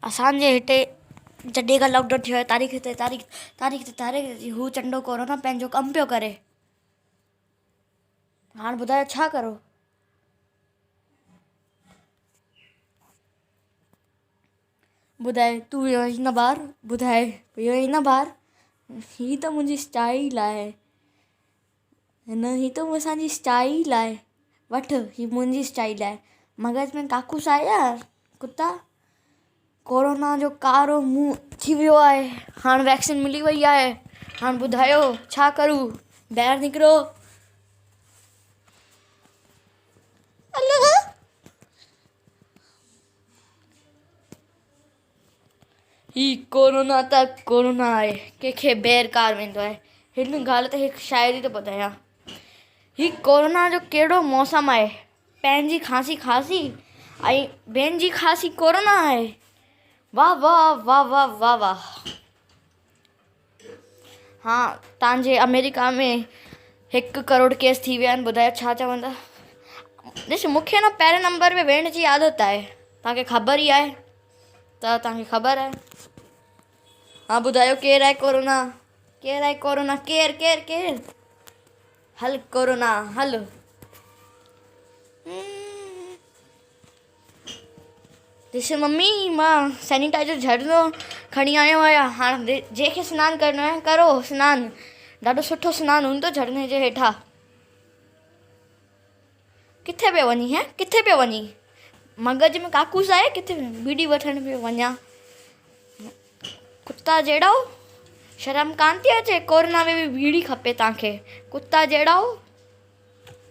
اسان جي هتي جڏهن کان لاڪ ڊائون ٿيو آهي تاريخ تي تاريخ تاريخ تي تاريخ هو چنڊو ڪورونا پنهنجو ڪم پيو ڪري. هاڻ ٻڌايو ڇا ڪرو؟ ٻڌائي تون ويو آهين نه ٻاهر ٻڌائي ويو آهين نه ٻاهر هي ته منهنجي اسٽائل آهي هن هي ته اسان جي اسٽائل آهي وٺ هي منهنجي اسٽائل آهي مغز ۾ ڪاڪوس آهي يا ڪتا ڪورونا جو ڪارو منهن ٿي ويو آهي هاڻ ويڪسين ملي وئي آهي هاڻ ٻڌايو ڇا ڪرون ٻاهر نڪرو هي ڪورونا ته ڪورونا آهي ڪنهن کي بير ڪار ويندو آهي هن ڳالهه تي هڪ شاعري ٿو ٻڌايان هي ڪورونا جو ڪهڙو موسم آهي پنهنجي کانسي کانسي ۽ ٻين جي کانسي ڪورونا آهي واه واه واه واه واه واه ها تان جي آمريڪا ۾ هڪ ڪروڙ ڪيس ٿي ويا آهن ٻڌايو ڇا چوندا ڏس مونکي نه پهرين نمبر ۾ ويهڻ جي عادت آهي تان کي خبر ئي آهي ته تان کي خبر آهي ها ٻڌايو ڪير آهي ڪورونا ڪير آهي ڪورونا ڪير ڪير ڪير هل ڪورونا هل. ڏس ممي مان سينيٽائزر جهرڻو کڻي آيو آهيان هاڻ جنهن کي سنان ڪرڻو آهي ڪرو سنان ڏاڍو سٺو سنان هوندو جهرڻي جي هيٺان ڪٿي پيو وڃين هي ڪٿي پيو وڃين مغز ۾ ڪاڪوس آهي ڪٿي ٻيڙي وٺڻ پيو وڃان ڪتا جهڙو شرم ڪانه ٿي اچي ڪورونا ۾ به ٻيڙي کپي توهان کي ڪتا جهڙو.